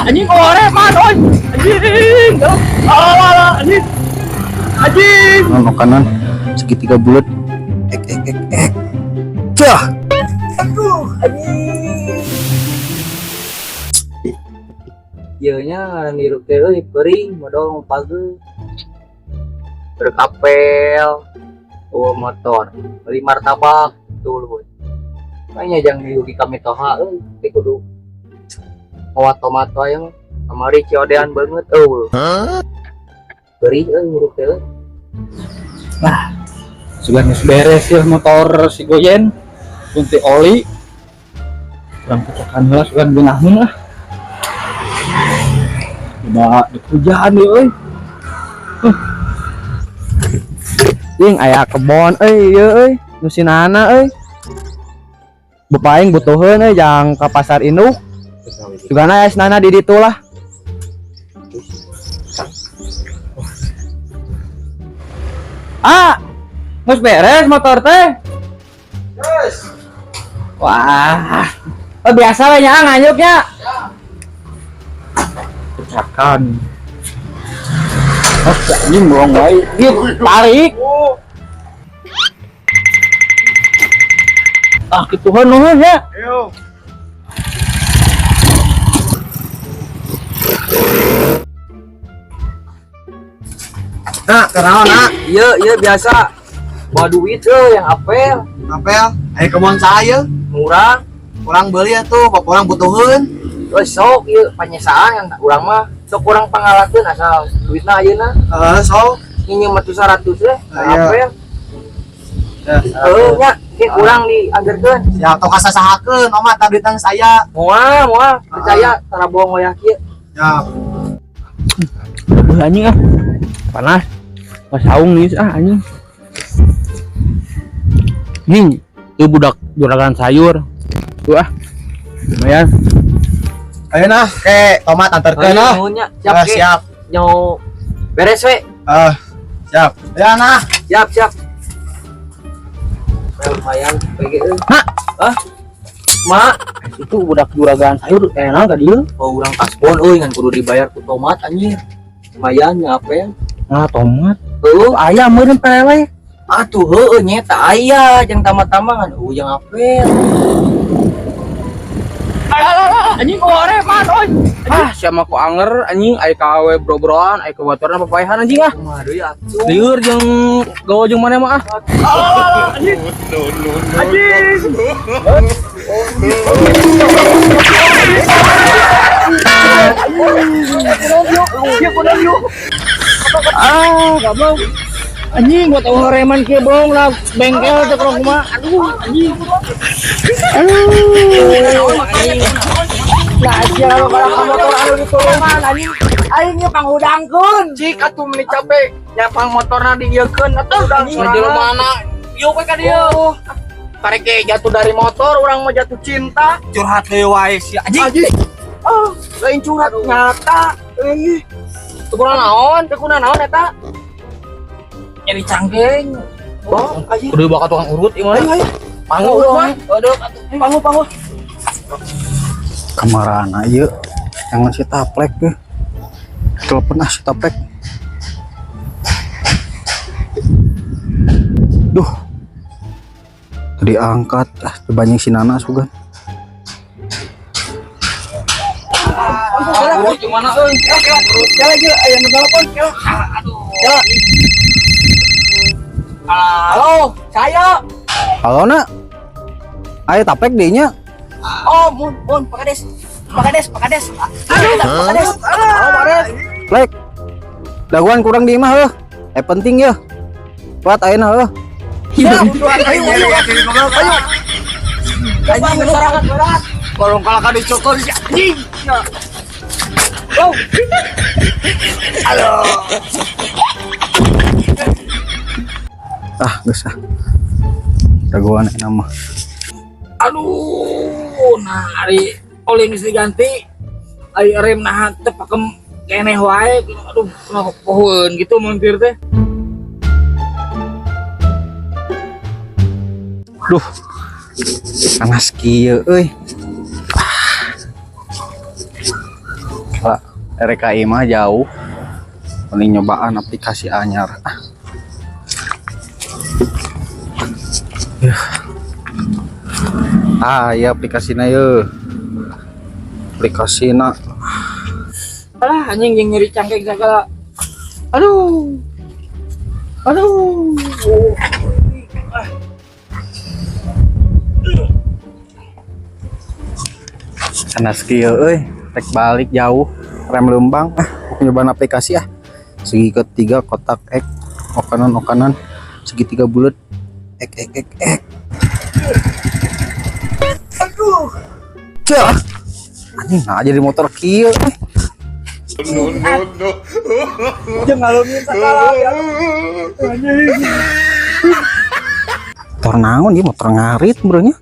Anjing man oi. Anjing. Alah, anjing. Anjing. Kanan kanan segitiga bulat. Ek ek ek ek. Cah. Aduh, anjing. Ieu nya ngaran hirup teh euy peuring modal page. Berkapel. Oh motor, beli martabak tuh lu. Makanya jangan dirugi kami toha euy, teh kudu mawa tomat wae mah. Kamari ciodean banget euy. Perih euy hirup teh euy. Sugan geus beres ya motor si Goyen. Kunti oli. Kurang pecakan heula sugan geunaheun lah. Coba hujan deui euy. Ing aya kebon euy ieu euy, nu sinana euy. Bapak aing butuheun euy jang ka pasar induk. Sugana aya sinana di ditu lah. Ah, geus beres motor teh. Geus. Wah. Oh, biasa we nya nganyuk nya. Pecakan. Oh, anjing bohong wae. Ieu tarik. Ah, kitu heuh nuhun nya. Ayo. Nah, kenaon nak? Ieu ieu biasa. Bawa duit euy yang apel, Apel, aya kebon saya. murah. Kurang beli atuh, bapak orang butuheun. Terus sok ieu panyesaan yang urang mah sok kurang pangalakeun asal duitna ayeuna. Heeh, sok. Nginjem mah 100 we, Iya. apel. Heuh nya, ge kurang dianggerkeun. Siap, tong kasasahakeun, omat tadi duitan saya. Moal, moal, percaya tara bohong wayah kieu. Siap. Beuh anjing ah. Panas. Pas saung nih ah anjing. Nih, ieu budak juragan sayur. Tuh ah. Lumayan. Ayo nah, ke tomat antarkeun nah. Nuhun nya, siap Ah, ge. siap. Nyo beres we. Ah, siap. Ya nah. Siap, siap. Nah, lumayan PG euy. Mak. Hah? Mak, Itu budak juragan sayur enak tadi ieu. oh urang kasbon euy ngan kudu dibayar ku tomat anjir. Lumayan nya apel. Nah, tomat. Heuh, Ayam meureun pelele. atuh heueuh nya eta aya jeung tama-tama ngan eueuh jeung apel. Anjing man oi. Ah, siapa ku anger anjing aya kawe bro-broan, aya kebaturan papaehan anjing ah. Kumaha deui atuh. Lieur jeung gaul jeung maneh mah ah. Anjing. Anjing. Ah, goblok. Anjing buat reman kieu bohong lah bengkel teh kurang kumaha. Aduh, anjing. Aduh, anjing. Nah, sia kalau motor anu ditulungan anjing. Aing ge pangudangkeun. Cik atuh meuni capek nyapang motorna diieukeun atuh udang Ngajelo mana? Ieu we ka dieu. Karek ge jatuh dari motor urang mah jatuh cinta. Curhat deui wae si anjing. Anjing. Ah, lain curhat nyata. Euy. Teu kurang naon? Teu kuna naon eta? Nyeri cangkeng. Oh, anjing. Kudu bakal tukang urut ieu mah. Ayo, ayo. Pangu Urut mah. Aduh, pangu pangu. Kamarana ieu? Jangan si taplek euy. Telepon ah si taplek. Duh. Tadi angkat ah banyak si Nana sugan. Urut gimana euy? Kela gila, aya nu telepon, kela. Aduh. Kela. Halo, saya. Halo nak. Ayo taplek dinya. Oh, mun, mun, Pak Kades. Pak Kades, Pak Kades. Aduh, Pak Kades. Halo, Pak Kades. Plek. Daguan kurang di imah heuh. Penting ya. Kuat ayeuna heuh. Siap, ayo, ayo, ayo. Anjing, berat, berat. Kolong kalah ka dicukur si anjing. Go. Ah, geus ah. Daguan enak mah. Aduh, nah ari oli geus diganti. Ari rem nah teu pakem keneh wae. Aduh, kenapa pohoeun gitu montir teh. Duh. Panas kieu euy. Pak, RKI mah jauh. Mending nyobaan aplikasi anyar. Ah. Yah. Ah, iya aplikasina ye. Aplikasina. Alah, anjing jeung nyeri cangkeng segala. Aduh. Aduh. Sanes kieu euy, rek balik jauh, rem leumbang. Ah, nyobaan aplikasi ah. Segitiga kotak ek, okanan okanan, segitiga bulat, ek ek ek ek. Aduh. Cah. Anjing, nah jadi motor kieu euy. Jeung ngalungin segala ya. Motor naon ieu, motor ngarit bro nya.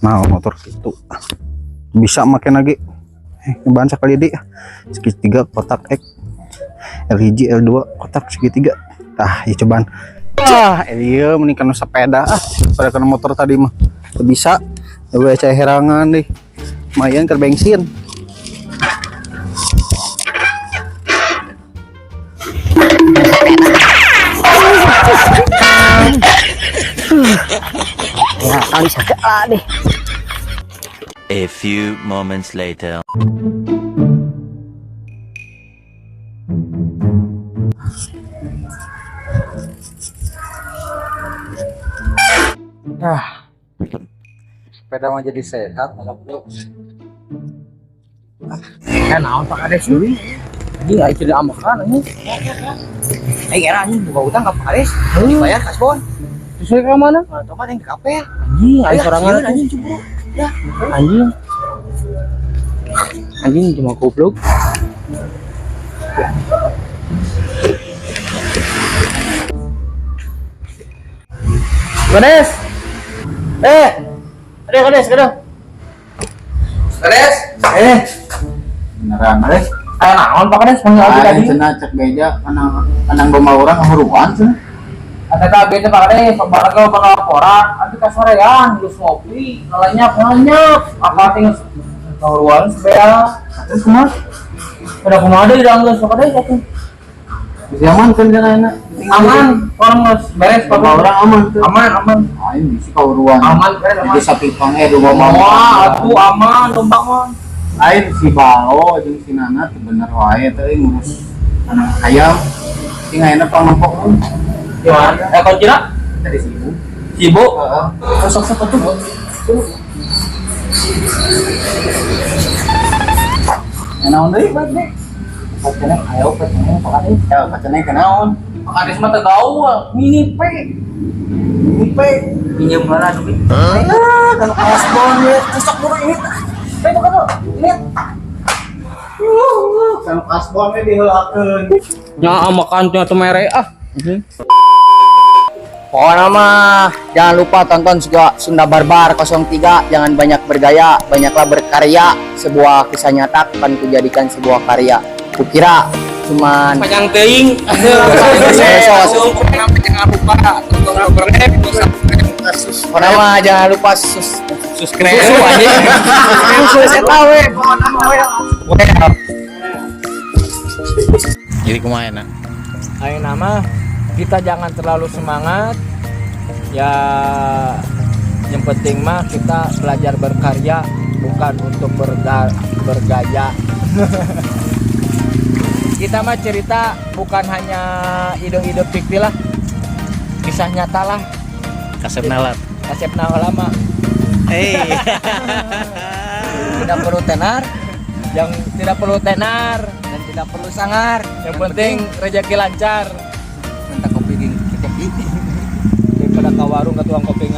Nah, motor gitu bisa make lagi. Nyobaan sekali di segitiga kotak X L1 L2 kotak segitiga. Tah, ieu cobaan. Ah, ieu mending kana sepeda ah, pada kana motor tadi mah. Teu bisa. Eueuh cai herangan deh. Lumayan keur bensin. Ya kali segala deh. A few moments later. Ah, sepeda mah jadi sehat, alhamdulillah. Eh, naon Pak Kades deui? Anjing aing tidak ambekan anjing. Aing era anjing buka utang ka Pak Kades. Dibayar kasbon. Sesuai ka mana? Nah, tomat yang di kafe. Anjing aing sorangan Sieun, anjing cemburu. Ya, anjing. Anjing cuma goblok. Kades. Aduh Kades, aduh. Kades. Beneran, Kades. Aya naon Pak Kades panggil abdi tadi? Aing cenah cek beja kanang kanang domba urang ngahuruan cenah. Eta abdi teh Pak Kades, sok bareng ge bakal laporan, abdi kasorean geus ngopi, ngalenyap ngalenyap, apa teh geus ngahuruan sebea. Terus kumaha? Udah kumaha deui da geus Pak Kades atuh. Bisa aman kan cenah enak. Aman, orang geus beres Pak. Domba urang aman tuh. Aman, aman. Aing bisi kahuruan. Aman, beres aman. Jadi sapi pange domba Wah, mah. atuh aman domba mah. Aing si Bao jeung si Nana teu bener wae teh ngurus anak ayam. Sing ayeuna pangempok. Gimana? Kuncina? Tadi sibuk. Sibuk. Heeh. Sok sok atuh. Naon deui bae deh. Paceneng ayo paceneng Pak Kades. Ya, paceneng kenaon? Pak Kades mah teu gaul, mini P. Ini pe. Pinjam heula duit. Ah, kalau kasbon ya, sok buru ini. P bukan tuh. Ini. Kalau kasbon we diheulakeun. Nya makan teh teu mere ah. Pokoknya mah jangan lupa tonton juga Sunda Barbar 03. Jangan banyak bergaya, banyaklah berkarya. Sebuah kisah nyata akan kujadikan sebuah karya. Kukira cuman Panjang teuing. Jangan lupa pokoknya mah jangan lupa Subscribe. Saya tahu we, pokoknya mah we. Jadi kumaha enak? Ayo nama kita jangan terlalu semangat ya, yang penting mah kita belajar berkarya bukan untuk bergaya. Kita mah cerita bukan hanya ide-ide fiktif lah, kisah nyata lah. Kasep nalar. Kasep lama. Hey. Tidak perlu tenar Yang tidak perlu tenar dan tidak perlu sangar. Yang penting rezeki lancar. Minta kopi di kopi. Daripada ke warung ke tukang kopi.